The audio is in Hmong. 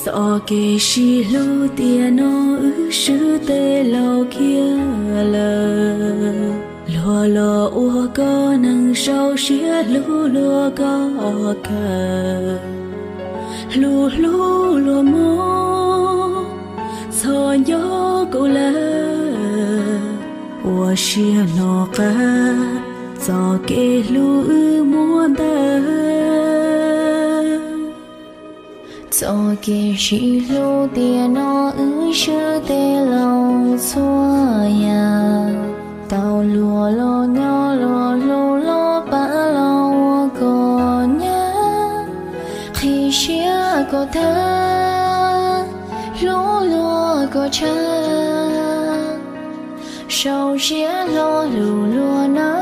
Tom kev sib hlub tiam no wb swb tes laus kiag lawm. Luag los ua koj neeg zoo siab, hlub luag koj kawg. Hlub hlub luag mog, txhob nco kuv lawm. Ua siab hnov qab, txoj kev hlub wb muab ntawd. Txoj kev sib hlub tiam no wb swb tes laus txhua yam. Tau luag los nyob, luag hlub los pab, los ua koj nyab. Qhib siab koj thawj, hlub luag koj tshaj, sau siab hlo hlub luag na.